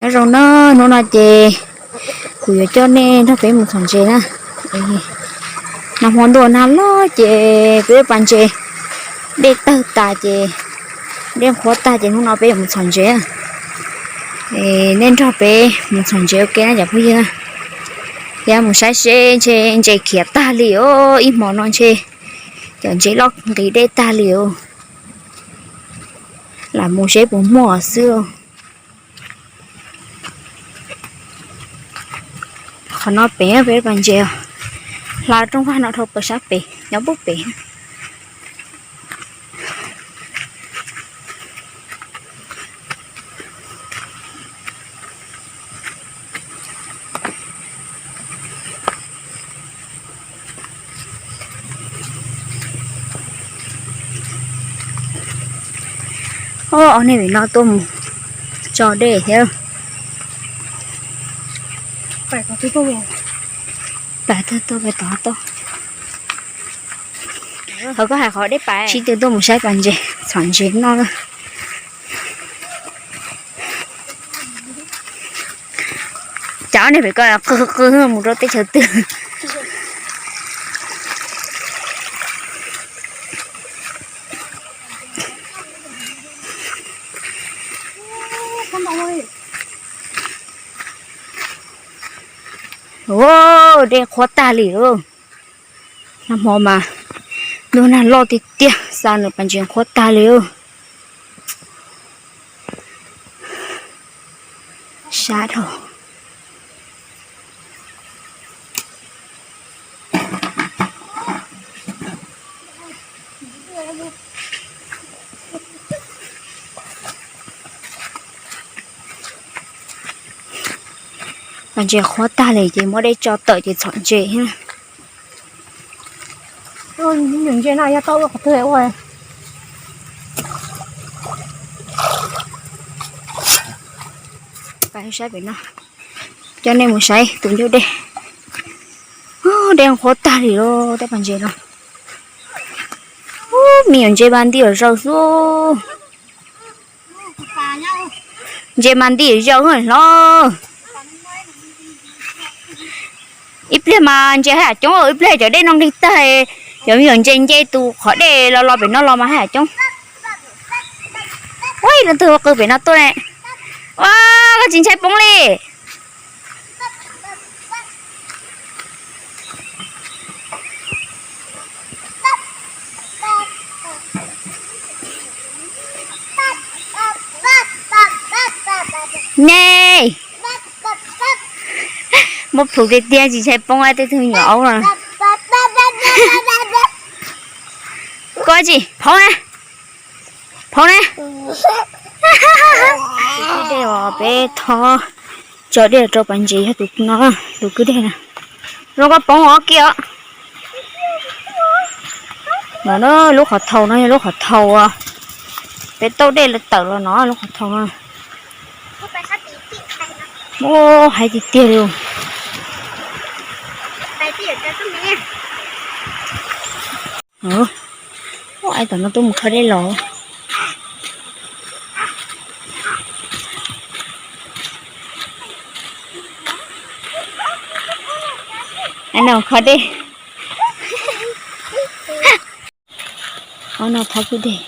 Nyob zoo na, hnub no ces kuv yuav coj nej nrog peb mus txhom ntses na. Nag hmo ntuj nag loj ces peb pas ntses dej tawg tas ces dej qhuav tag ces hnub no peb yuav mus txhom ntses. Nej nrog peb mus txhom ntses ua ke na cov phooj ywg na. Yog mus saib seb ntshe ntses khiav tag li os, ib hmo no ntshe cov ntses loj nqis dej tag li os. Lam mus seb puas muaj xwb. Qhov no pem peb pas ntses, hla rooj vag no dhau pem sab pem nyob pub pem. Ob, ob niag pem no tuaj mus tso dej thiab. Pais tod tuaj, pais tod tuaj. Qhov koj hais qhov dej pais, sib tw tuaj mus saib pas ntses, txhom ntses noj. Cas ob niag pem ko qw qw mus rau teb chaws twg. Dej qhuav tag li lauj. Nag hmo mas ntuj nag loj tiag tiag, xa nws pas ntses qhuav tag li. Sab dhau. Pas ntses qhuav tag li ces muab dej tso tawm ces txhom ntses. Ntses no yog tau ua qhov twg ua? Pais saib pem no, coj nej mus saib tus ncauj dej. Dej qhuav tag li lauj, tej pas ntses no. Me nyuam ntses mas nti zaus xwb. Ntses mas nti zaus hlob. Ib pliag mas ntses haj yam coob, ib pliag cov dej no nqig tag, cov me nyuam ntses nce tus qhov dej los los pem no los mas haj yam coob. Ua ib leej twg ua qw pem no tuaj ne. Ua, koj tsis ntshai poob li. Ne, muab plhus tiag tiag tsis ntshai poob tej tug me nyuam aub no. Koj tsis phoov na, phoov na. Kwj dej os, peb tho tso dej rau pas ntses yog tus no, tus kwj dej na. Zoo koj poob os kiag os. No lub qhov thau no yog lub qhov thau peb tauj dej tawm los no, lub qhov thau no. Muab hais tiag tiag li. Ua, tom no tuaj mus kho dej los. Ai no kho dej. Ob no thab kwj dej.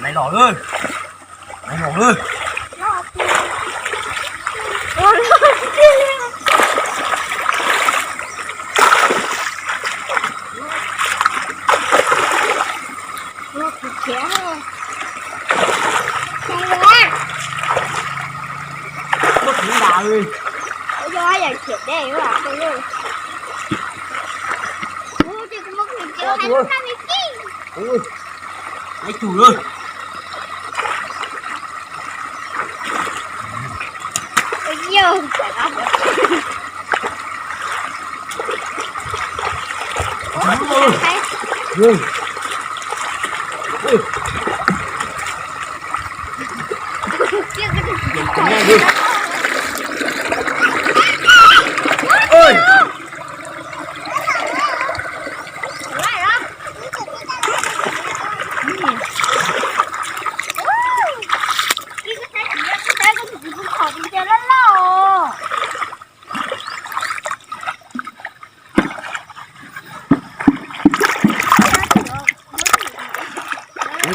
Nai los lawm. Nai los lawm.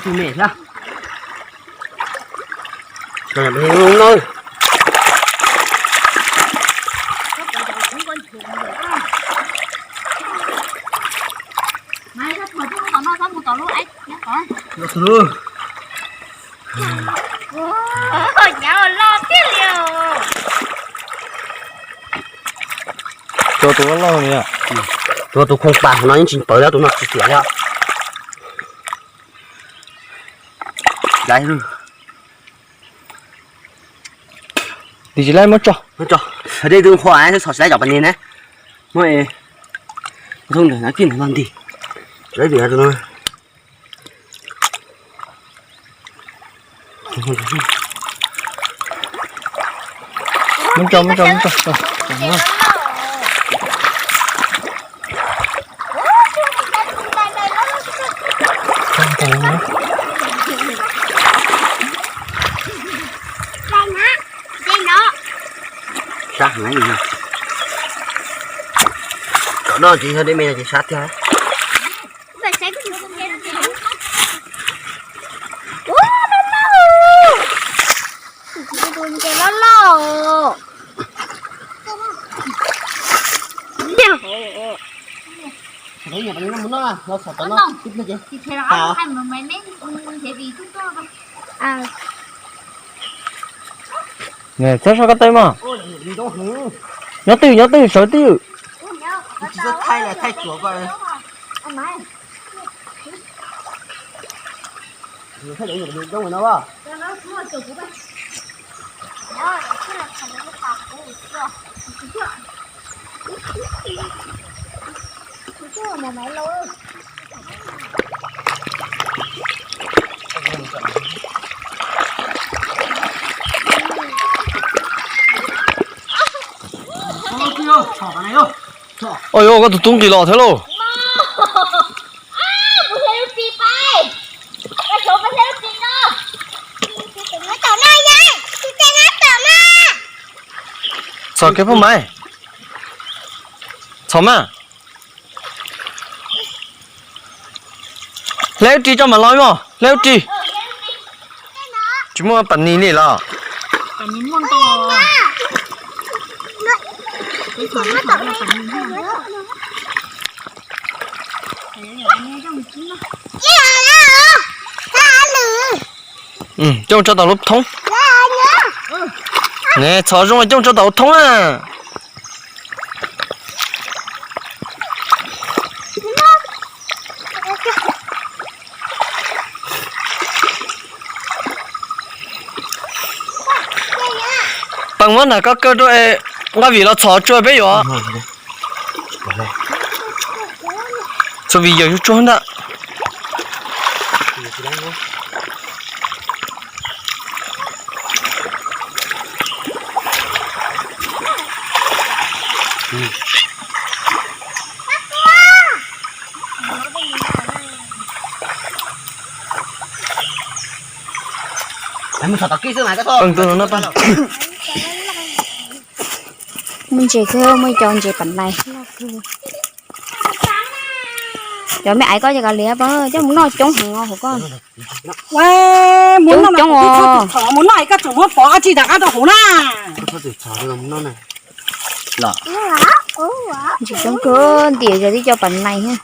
Tus me thiab. Tua tus loj loj no. Tua tus khoom pas no yeej tsis pawv li, tus no tsis tiam li. Tim tsis laib muab tso. Dej twb qhuav, txhom tsis laib cov pas ne na. Muab e, ntxoog ntawm no kij ntawm no nti. Tsis laib vim no. Muab tso, muab tso, muab tso. Sab heev. Cov no ces yog dej me no ces sab tiag. Tus ntses loj loj. Txhob so koj tawb mog. Nyob twj ywm, nyob twj ywm, sawv twj ywm. Ua yuav koj tus tub nqis los thiab lauj. Txhom kev phooj ywg. Txhom mas. Hle ub ris tso mam los mog, hle ub ris. Tsis muaj pas nis li los? Coj tso tau lub thoob. Ne, txhom zoo coj tso tau lub thoob na. Pab muab nram koj kaw rau es nqa vim los txhom tsuag peb yuav. Txhua vim yawg yuav tsuag ntag. Muaj ntses xwb, muaj cov ntses pam nais. Cov me aiv koj ces kav liam, coj mus noj coob heev os hauv koj. Coob coob os. Mus noj es koj tseem muab pov dab tsi rov qab rau hauv na. Ntses coob kawg nkaus, yog tib co pam nais thiab.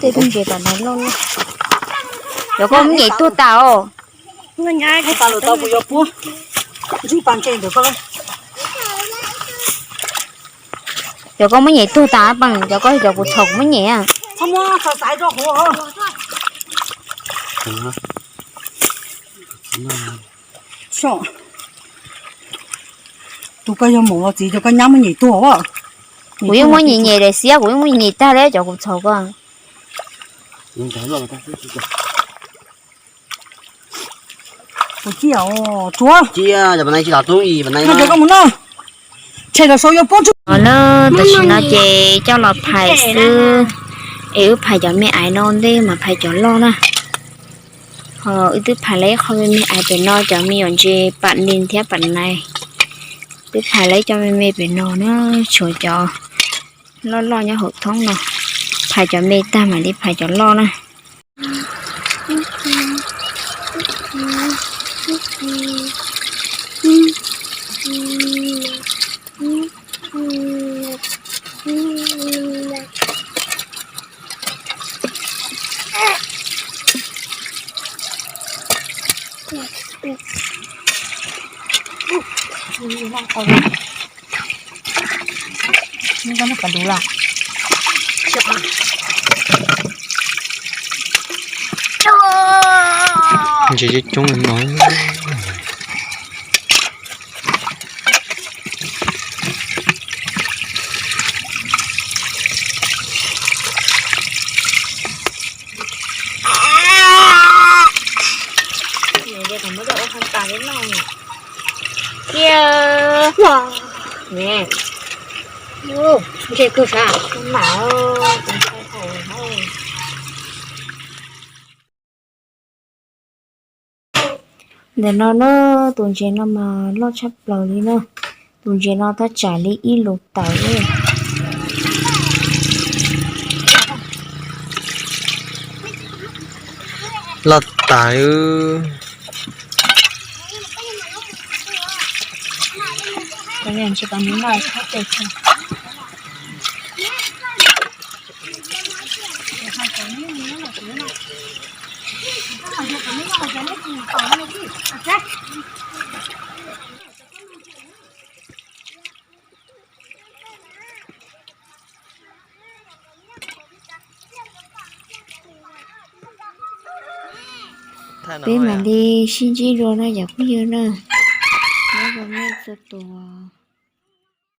Tej tug ntses pam nais loj loj. Cov koj muab nyem tuag tas os. Ntsis pas ntses ntawm koj. Cov koj muab nyem tuag tas peem, cov koj cov kuv txhom kuv muab nyem. Tus koj yog maum los txiv, cov koj nyab muab nyem tuag. Kuv yeej muab nyem nyem daim xiab, kuv yeej muab nyem nyem tag li cov kuv txhom koj. Cia, cov pam nai tsis los tub ib pam nai no. Tshem los sau yuav poob tsuj. Os na, tam sim no ces coj los phais xwb, es wb phais cov me aiv no ntej mas phais cov loj na. Ho wb twb phais lawm ib qho me me aiv pem no, cov me nyuam ntses pam nis thiab pam nai. Twb phais lawm cov me me pem no na, tshuav cov loj loj nyob hauv thoob no. Phais cov me tag mam li phais cov loj na. Ntses coob coob no. Ntawm no na, tus ntses no mas loj tshaj plaws li na. Tus ntses no tab tsam li ib lus tawm li. Loj tawm. Peb mam li sib ntsib dua na cov phooj ywg na. Nyob zoo nej txhua tus.